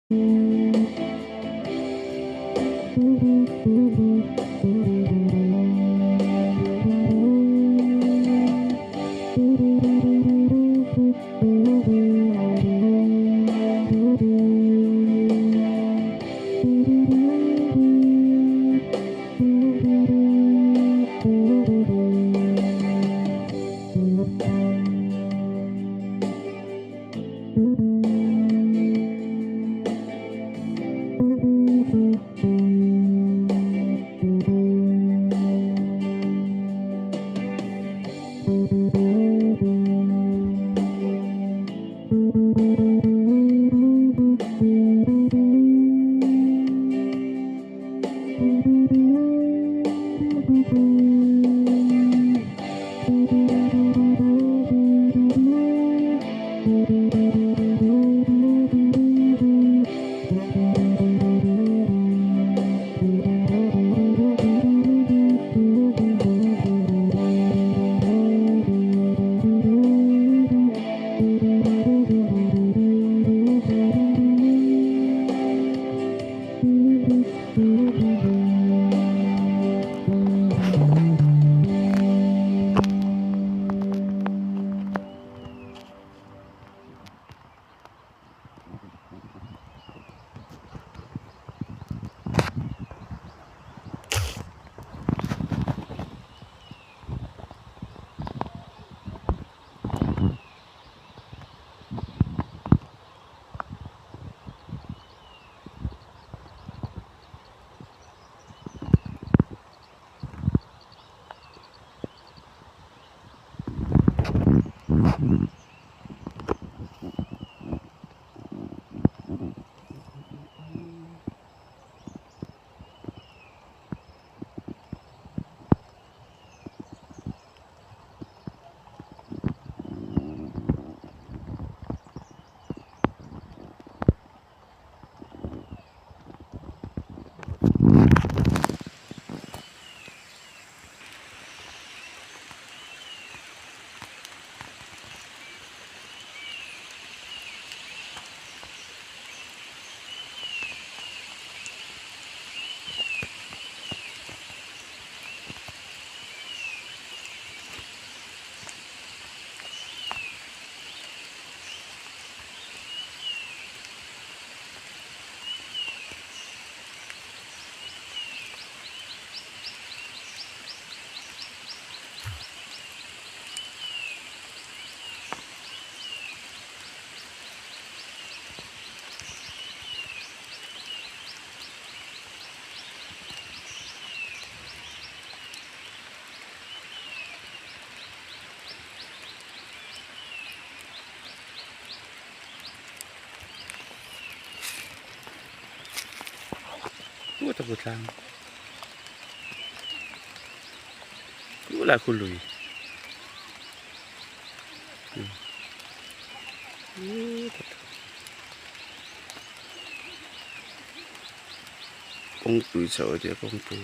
Tlang khu là khu lùi. Con tui sợ chứ con tui.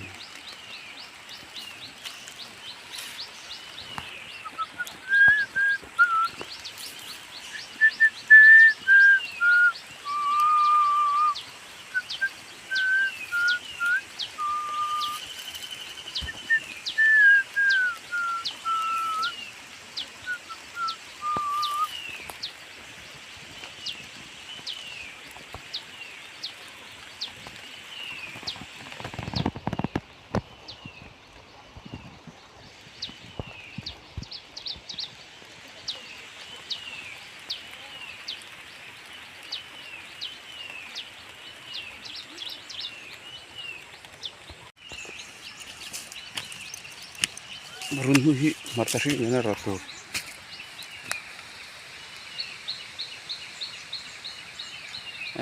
Run hu hi hmarcha hring nena rawt tur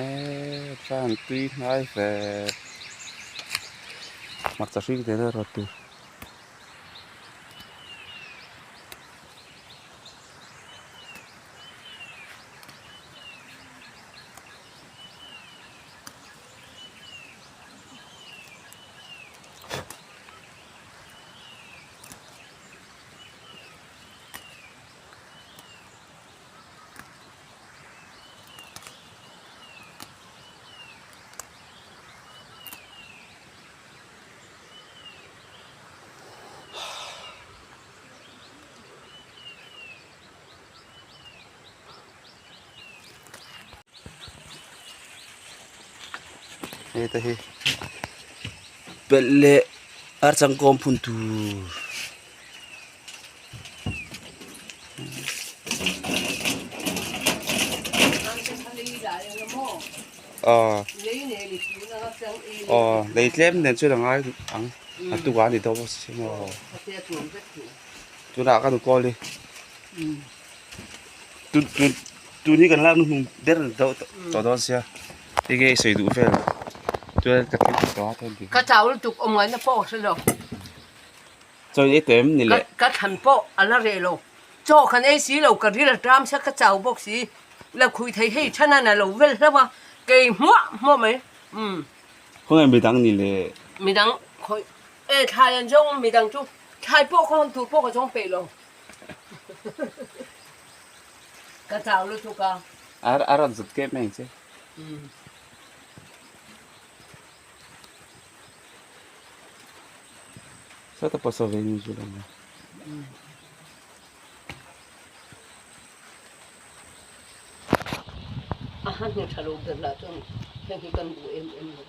eee chuan tui hnai ve hmarcha hring nena rawt tur. Hei te hi pelh leh archangkawm phun tur. Aw aw lei tlem nen chuan a ngai ang a tukah a ni dawn bawk si maw tunah ka nu kawl hi tun tun tun hi kan lak hnuhnung ber deuh tawh dawn sia enge i sawi duh vel chuan ka thil tih tawh a chuan Ka chau lutuk awm ngaihna pawh ka hre lo. Chaw i tem ni le. Ka thlan pawh a la reh lo. Chaw kan ei si lo, ka ril a ṭam sia, ka chau bawk si. La khui thei hei than a lo vel hlauh a, kei hmuah hmuah mai. Umm. Khawnge midang ni le? Midang khawi e thlai an zawng midang chu thlai pawh ka hawn tur pawh ka zawng peih lo. Ka chau lutuk a. A rawn zut kep mai ang che. Umm. Sawta pawh saw ve ni chu lo maw. A han hmu tha lo ber lah chuan heng hi kan duh em em lo.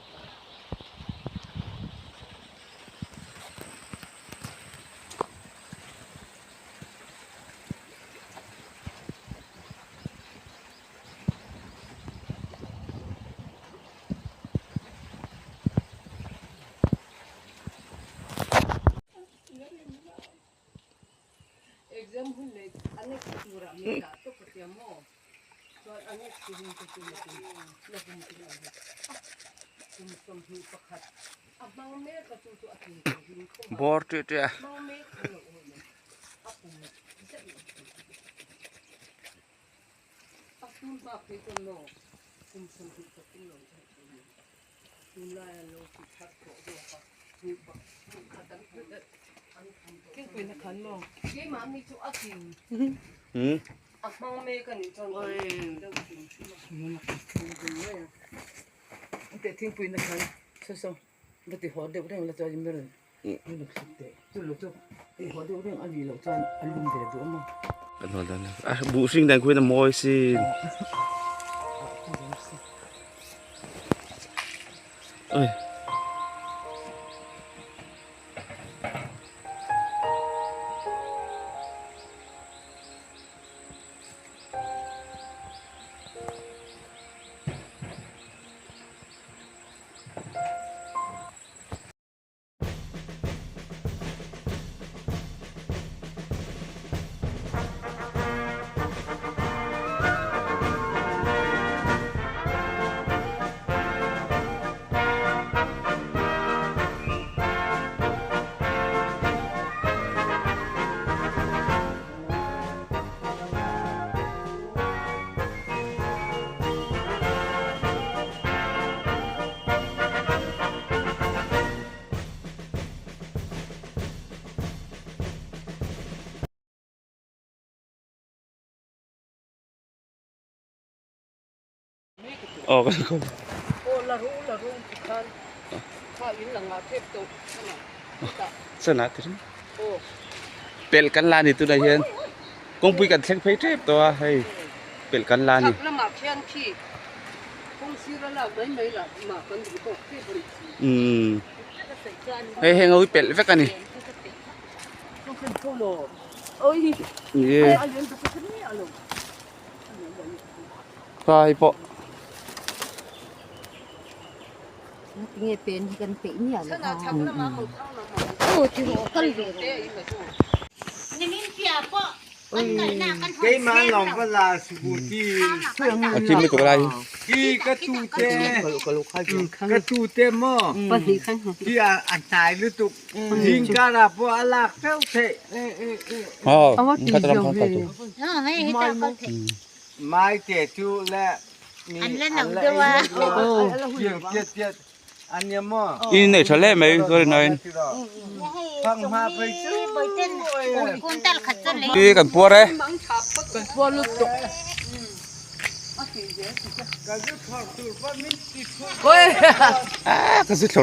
Bawr ṭih ṭih a. Buh hring dan khuin a mawi sin. Oi. Aw kan kawm. Sana tir. Pel kan la ni tunah hian kawngpui kan thleng phei tep tawh a hei pel kan la ni. Umm hei heng ho hi pelh vek a ni. Kha hei pawh. Tinge pen hi kan peih miah lo a. Aw ti rawh kal ve rawh. A thim lutuk lai hi. Aw kha ram kha kal tur. Maite chu le mi An la an no la deuh a. ei deuh a piang tiat tiat an nia maw I nei tha hle mai sorry nain. Fanghma phei chu Ti kan puar e. Ka zu thlawr tur pawh min ti thu Ah ka zu thlawr.